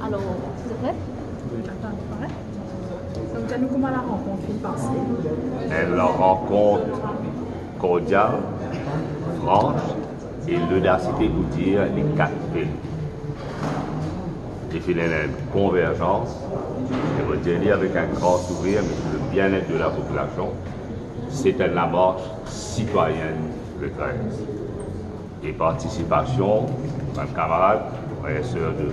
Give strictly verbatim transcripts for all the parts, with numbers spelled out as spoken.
Alors, c'est vrai ? Donk, dir nou kouma larankontre finn pase. Enn larankontre kordial, frans e lodasite pou dir lekat verite. E finn ena enn konverzans, e mo dir li avek enn gran sourir, me pou le bien-être de la population, c'est une marche citoyenne le treize. E partisipasion bann kamarad, frer e ser de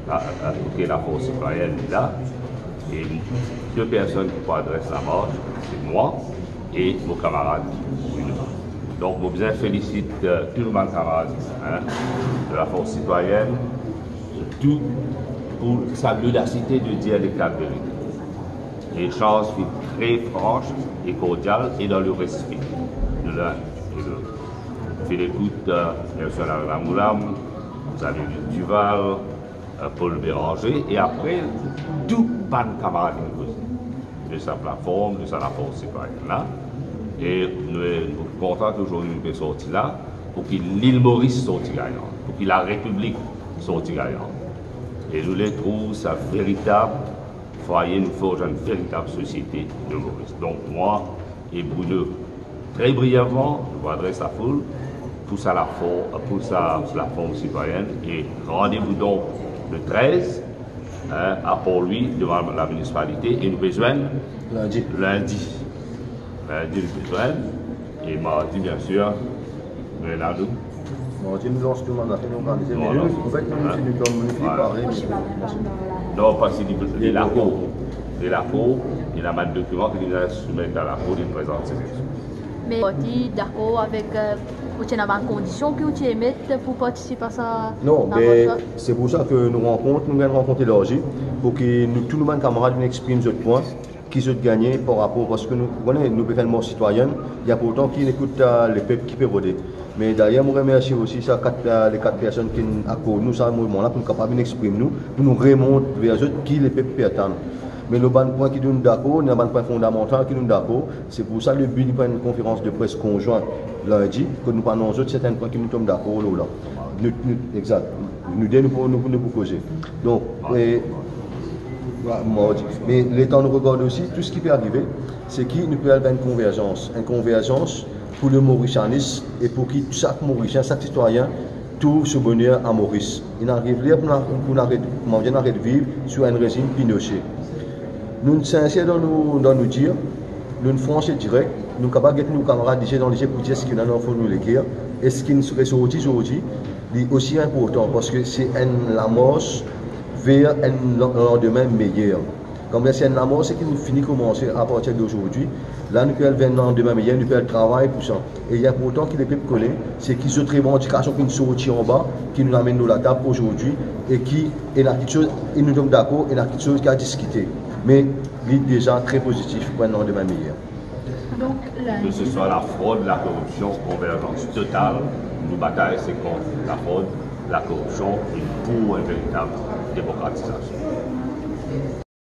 la, la, kote Lafors Sitwayenn la, e de personn ki pou adres lamars, se mwa e mo kamarad Bruno. Donk, mo bizin felisit, euh, tou bann kamarad, hein, de Lafors Sitwayenn, tou pou sa lodasite de dir lekat verite. Lechanz finn tre frans e kordial e dan le respe de l'un et l'autre. Finn ekout, euh, Nelson Alamoulam, Xavier Duval, euh, Paul Bérenger, e apre, tou bann kamarad finn koze de sa platform, de sa Lafors Sitwayenn la. E nou, nou kontan ki zordi nou pe sorti la, pou ki Lil Moris sorti gagnan, pou ki Larepiblik sorti gagnan. E nou le trouv sa veritab fwaye, nou forz enn veritab sosiete de Moris. Donk, mwa e Bruno, tre brievman, nou pou adres lafoul pou sa lafor-, pou sa platform sitwayenn, e randevou donk le trez, hein, a Port-Louis, devan laminisipalite, e nou pe zwenn lindi. Lindi. Lindi, nou pe zwenn, e mardi, bien sir, nou ena nou. Mardi, nou lans tou bann zafer, nou organize. Me nou, an fet, nou, nou, nou, nou, nou, non, pa si li, li lakour. Li lakour, li ena bann dokiman ki li a soumet a lakour, li prezant se. Me ou ti dakor avek, euh, ou ti ena bann kondision ki ou ti met pou partisip a sa? Non, be, se pou sa ke nou rankont, nou gagn rankont elarzi, pou ki nou, tou nou bann kamarad vinn exprim zot pwin, ki zot gagne par rapor, parski nou, ou kone, nou pe fer enn mars sitwayenn, li inportan ki nou ekout, euh, lepep ki pe rode. Me dayer, mo remersie osi sa kat, euh, le kat personn ki akord nou sa moman la pou nou kapav vinn exprim nou, pou nou remont ver zot ki lepep pe atann. Me lor bann pwin ki nou dakor, ena bann pwin fondamantal ki nou dakor, se pou sa le bi nou fer enn konferans de pres konzwin lindi, kot nou pou anons zot sertin pwin ki nou tom dakor lor la. Nou, nou, exakt. Nou de, nou pou, nou, nou pou koze. Donk, e, mardi. Me letan nou regard osi, tou seki pe arive, se ki nou pe al ver enn konverzans. Enn konverzans pou le Morisianis e pou ki sak Morisien, sak sitwayen trouv so boner a Moris. Inn ariv ler pou nou, pou nou aret, kouma dir, nou aret viv sou enn rezim Pinochet. Nou'nn sinser dan nou, dan nou dir, nou'nn frans e direk, nou kapav get nou kamarad lizie dan lizie pou dir seki ena dan fon nou leker, e seki inn resorti zordi, li osi inportan, parski se enn lamars ver enn lan-, landime meyer. Kouma se enn lamars ki fini koumanse apartir de zordi, la nou pe al ver enn landime meyer, nou pe al travay pou sa. E li inportan ki lepep kone, seki zot revandikasion ki'nn sorti anba, ki nou amenn lor latab zordi, e ki ena kiksoz, e nou tom dakor, ena kiksoz ki a diskite. Me li deza tre pozitif pou enn landime meyer. Donk, ke se swa lafrod, lakoripsion, konverzans total, nou batay se kont lafrod, lakoripsion, e pou enn veritab demokratizasion.